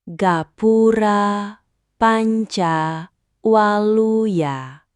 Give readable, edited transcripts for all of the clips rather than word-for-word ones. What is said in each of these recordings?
Gapura Panca Waluya.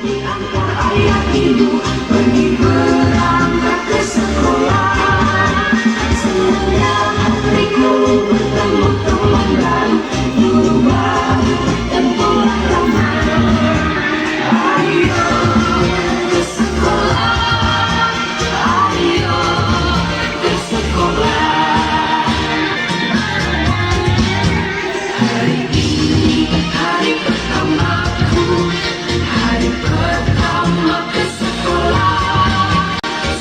Diantar ayah ibu pergi berangkat ke sekolah. Senangnya hatiku bertemu teman baru, guru baru dan pola ramah. Ayo ke sekolah, ayo ke sekolah. Hari ini hari pertamaku, hari pertama ke sekolah.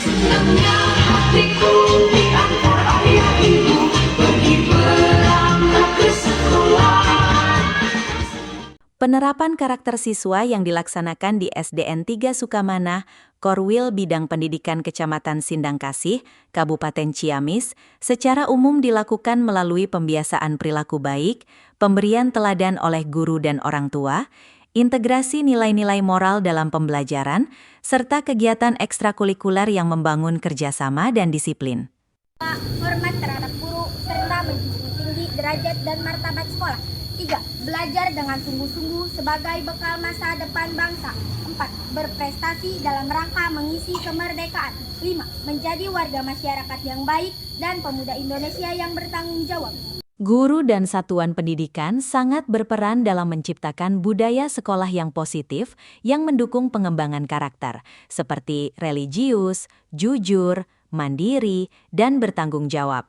Senangnya hatiku diantar ayah ibu pergi berangkat ke sekolah. Penerapan karakter siswa yang dilaksanakan di SDN 3 Sukamanah, Korwil Bidang Pendidikan Kecamatan Sindangkasih, Kabupaten Ciamis, secara umum dilakukan melalui pembiasaan perilaku baik, pemberian teladan oleh guru dan orang tua, integrasi nilai-nilai moral dalam pembelajaran, serta kegiatan ekstrakurikuler yang membangun kerjasama dan disiplin. Hormat terhadap guru, serta menjunjung tinggi derajat dan martabat sekolah. 3. Belajar dengan sungguh-sungguh sebagai bekal masa depan bangsa. 4. Berprestasi dalam rangka mengisi kemerdekaan. 5. Menjadi warga masyarakat yang baik dan pemuda Indonesia yang bertanggung jawab. Guru dan satuan pendidikan sangat berperan dalam menciptakan budaya sekolah yang positif yang mendukung pengembangan karakter, seperti religius, jujur, mandiri, dan bertanggung jawab.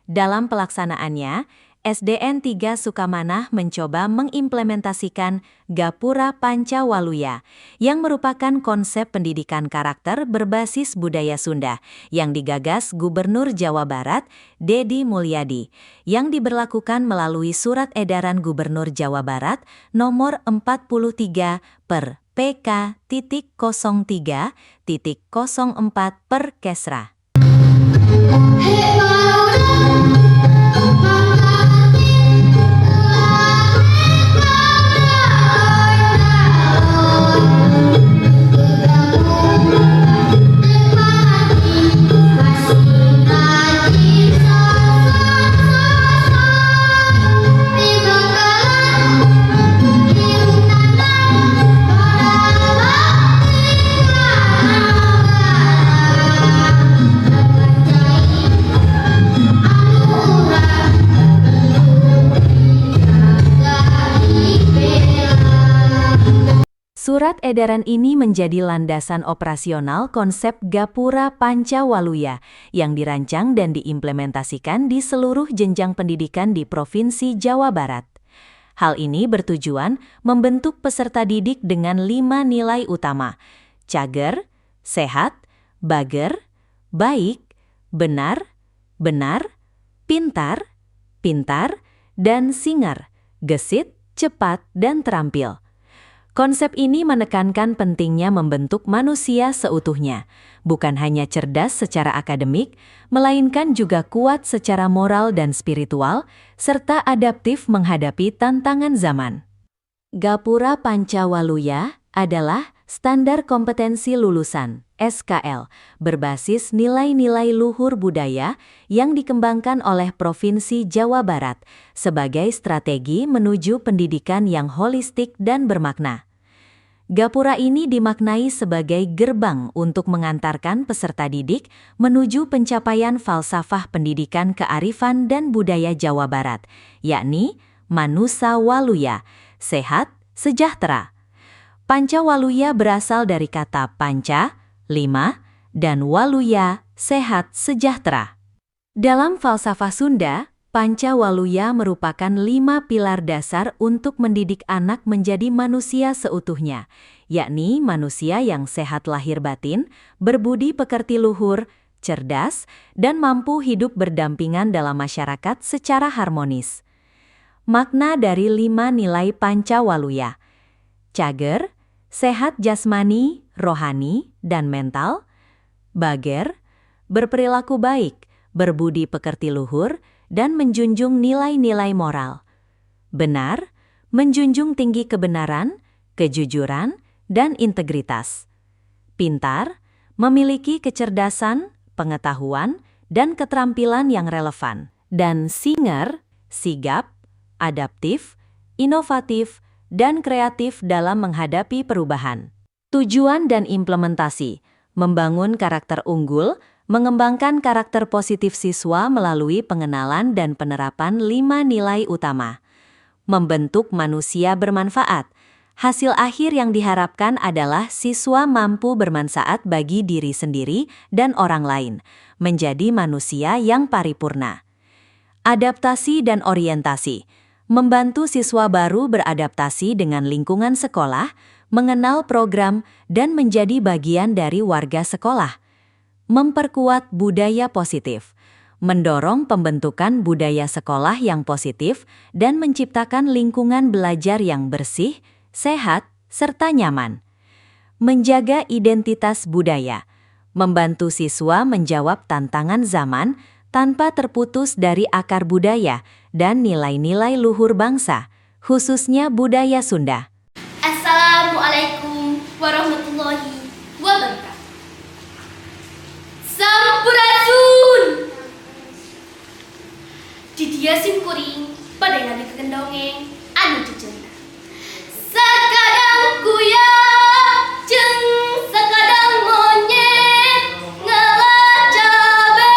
Dalam pelaksanaannya, SDN 3 Sukamanah mencoba mengimplementasikan Gapura Panca Waluya, yang merupakan konsep pendidikan karakter berbasis budaya Sunda yang digagas Gubernur Jawa Barat, Dedi Mulyadi, yang diberlakukan melalui Surat Edaran Gubernur Jawa Barat nomor 43 per PK.03.04 per Kesra. Hei barudak, pangkatin masih rajin Surat edaran ini menjadi landasan operasional konsep Gapura Panca Waluya yang dirancang dan diimplementasikan di seluruh jenjang pendidikan di Provinsi Jawa Barat. Hal ini bertujuan membentuk peserta didik dengan lima nilai utama: cageur, sehat, bager, baik, benar, benar, pintar, pintar, dan singer, gesit, cepat, dan terampil. Konsep ini menekankan pentingnya membentuk manusia seutuhnya, bukan hanya cerdas secara akademik, melainkan juga kuat secara moral dan spiritual, serta adaptif menghadapi tantangan zaman. Gapura Panca Waluya adalah standar kompetensi lulusan SKL berbasis nilai-nilai luhur budaya yang dikembangkan oleh Provinsi Jawa Barat sebagai strategi menuju pendidikan yang holistik dan bermakna. Gapura ini dimaknai sebagai gerbang untuk mengantarkan peserta didik menuju pencapaian falsafah pendidikan kearifan dan budaya Jawa Barat, yakni Manusa Waluya, sehat, sejahtera. Panca Waluya berasal dari kata panca, lima, dan waluya, sehat, sejahtera. Dalam falsafah Sunda, Panca Waluya merupakan lima pilar dasar untuk mendidik anak menjadi manusia seutuhnya, yakni manusia yang sehat lahir batin, berbudi pekerti luhur, cerdas, dan mampu hidup berdampingan dalam masyarakat secara harmonis. Makna dari lima nilai Panca Waluya: cageur, sehat jasmani, rohani, dan mental; bager, berperilaku baik, berbudi pekerti luhur, dan menjunjung nilai-nilai moral; benar, menjunjung tinggi kebenaran, kejujuran, dan integritas; pintar, memiliki kecerdasan, pengetahuan, dan keterampilan yang relevan; dan singer, sigap, adaptif, inovatif, dan kreatif dalam menghadapi perubahan. Tujuan dan implementasi: membangun karakter unggul, mengembangkan karakter positif siswa melalui pengenalan dan penerapan lima nilai utama. Membentuk manusia bermanfaat. Hasil akhir yang diharapkan adalah siswa mampu bermanfaat bagi diri sendiri dan orang lain, menjadi manusia yang paripurna. Adaptasi dan orientasi membantu siswa baru beradaptasi dengan lingkungan sekolah, mengenal program, dan menjadi bagian dari warga sekolah. Memperkuat budaya positif, mendorong pembentukan budaya sekolah yang positif dan menciptakan lingkungan belajar yang bersih, sehat, serta nyaman. Menjaga identitas budaya, membantu siswa menjawab tantangan zaman tanpa terputus dari akar budaya dan nilai-nilai luhur bangsa, khususnya budaya Sunda. Assalamualaikum warahmatullahi wabarakatuh. Sampurasun. Di dieu sim kuring bade ngabikeun dongeng anu jujurna. Sakadang kuya jeung sakadang monyet ngala cabe.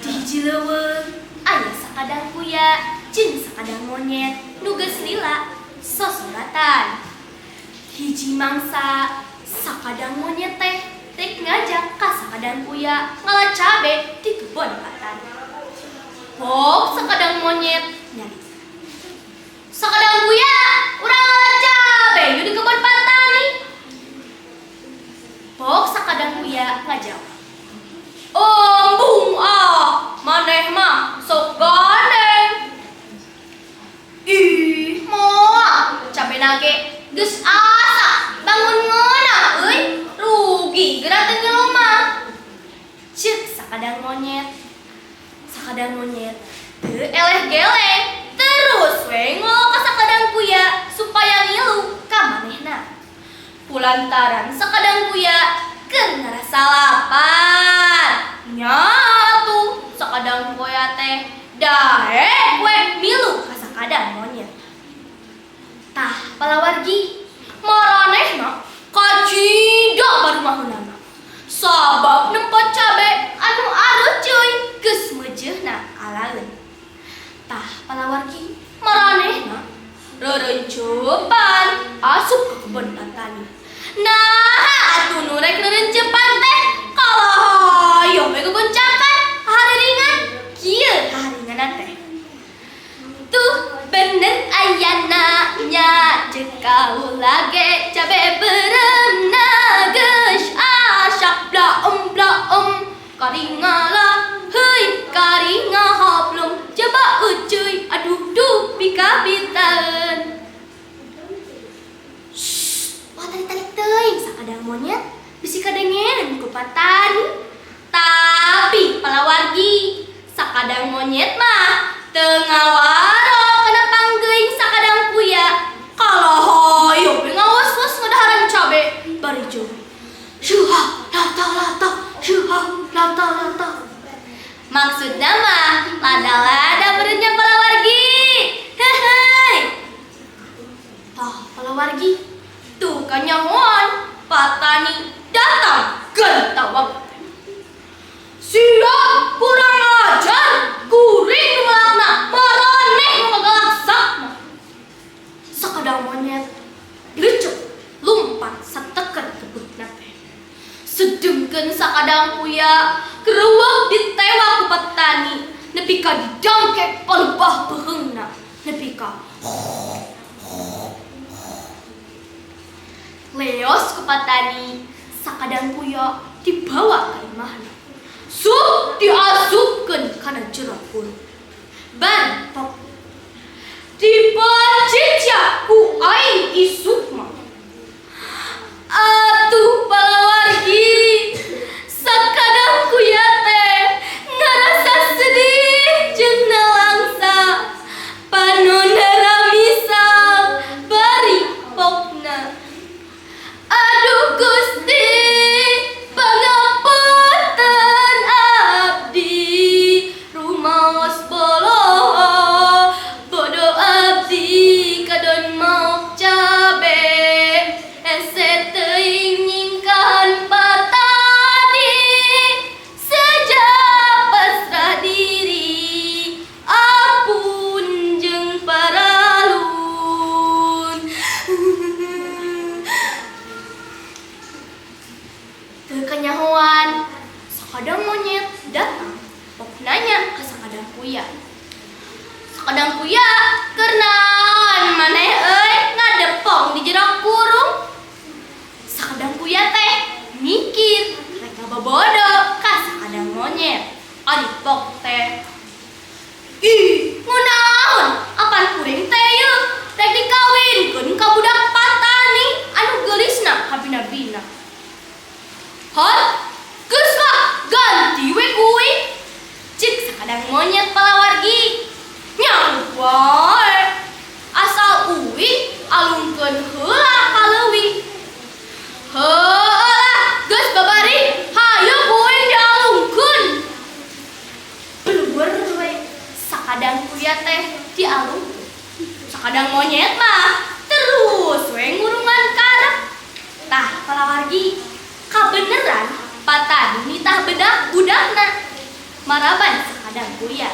Di hiji leuweung aya sakadang kuya jeung sakadang monyet nu geus lila sosoratan. Hiji mangsa sakadang monyet teh rek ngajak ka sakadang kuya ngala cabe di kebon patani. Hok sakadang monyet nyarita. "Sakadang kuya, urang ngala cabe yuk di kebon patani." Pok sakadang kuya ngajawab. "Embung ah, maneh mah sok gandeng. Ih, moal cabena ge geus asak bangun ngeunah euy, rugi geura teu ngilu mah." Ceuk sakadang monyet. Sakadang monyet teu eleh geleng, terus we ngolo ka sakadang kuya supaya ngilu ka manehna. Kulantaran sakadang kuya keur ngarasa lapar. Nya atuh sakadang kuya teh daek we milu ka sakadang monyet. Tah palawargi, maranehna kajida barumaheunana. Sabab nempo cabe anu arucuy geus meujeuhna alaeun. Tah palawargi, maranehna rerencepan asup ka kebon patani. Nah, atuh nu rek rerencepan teh kalah hayoh we gegoncakan hahareungan kieu hahareunganna teh. Tuh bener ayana nya ceuk kaula ge cabe beureumna geus asak blaem blaem karingala heuy karingahaplung coba ucuy aduh duh pikabitaeun. Shh, wah tarik-tarik teuing sakadang monyet bisi kadengeun ku patani. Tapi palawargi, sakadang monyet mah teu ngawaro kana panggeuing sakadang kuya. Kalah hayoh we ngawas-was ngadaharan cabe bari jeung syuha lata lata syuha lata lata. Maksudna mah lada-lada meureunnya palawargi. Hehei. Tah palawargi, tuh kanyahoan patani datang gantawang. "Sia kurang ajar, kuring nu melakna, maraneh nu ngagalaksakna." Sakadang monyet lecek lumpat sateker kebutna teh. Sedengkeun sakadang kuya keruwek ditewak ku petani nepi ka didangkek palebah beuheungna nepi ka leos ku patani. Sakadang kuya dibawa ka imahna. Sup diasupkeun kana jero guru. Ban pok dipacicak ku aing isuk mah. Atuh palawargi, sakadang kuya teh ngarasa sedih jeung nalangsa. Panonna ramisang bari pokna. Aduh Gusti, pangapunten abdi. kuya. Sakadang kuya, keur naon maneh euy ngadepong di jero kurung? Sakadang kuya teh mikir rek ngabobodo ka sakadang monyet. Ari pok teh, "Ih, ngunaon? Apan kuring teh yeuh rek dikawinkeun ka budak patani anu geulisna kabina-bina. Hor, geus lah, ganti we ku uing." Cik sakadang monyet palawargi. "Nyanggup wae. Asal uing alungkeun heula ka leuwih." "Heueuh lah, geus babari, hayu ku uing dialungkeun." Beluwer we sakadang kuya teh dialungkeun. Sakadang monyet mah terus we ngurungan karep. Tah palawargi, kabeneran patani nitah bedak budakna. Maraban sakadang kuya.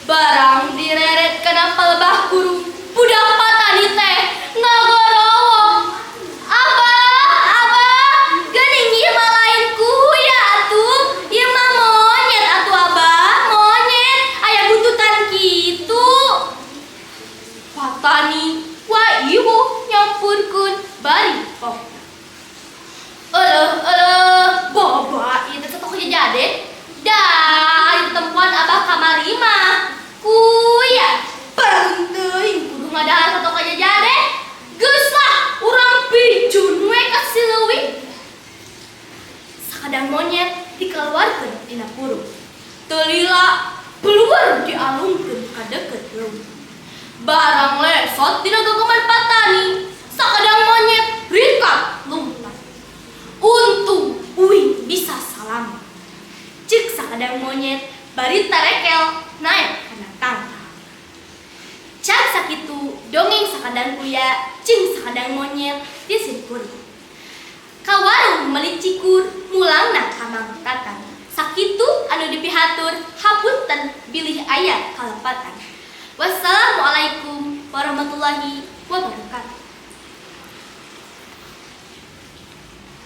Barang direret kana palebah kurung, budak patani teh ngagorowok. "Abah, abah, geuning ieu mah lain kuya atuh, ieu mah monyet atuh abah, monyet, aya buntutan kitu." Patani wa iwuh nyampurkeun bari pok. "Eleuh, eleuh, boba ieu teh satok jajaden. Da ari tempoan abah kamari mah kuya. Paling teuing kudu ngadahar satok jajaden. Geus lah, urang picun we ka si leuwih." Sakadang monyet dikeluarkeun tina kurung. Teu lila beluwer dialungkeun ka deukeut leuwih. Barang lesot dina genggaman patani, sakadang monyet ringkat lumpat. "Untung uing bisa salamet," cek sakadang monyet bari tarekel naek kana tangkal. Cak sakitu dongeng sakadang kuya jeung sakadang monyet di simkuring. Ka warung meuli cikur, mulangna ka Mang Tatang. Sakitu anu dipihatur, hapunten bilih aya kalepatan. Wassalamualaikum warahmatullahi wabarakatuh.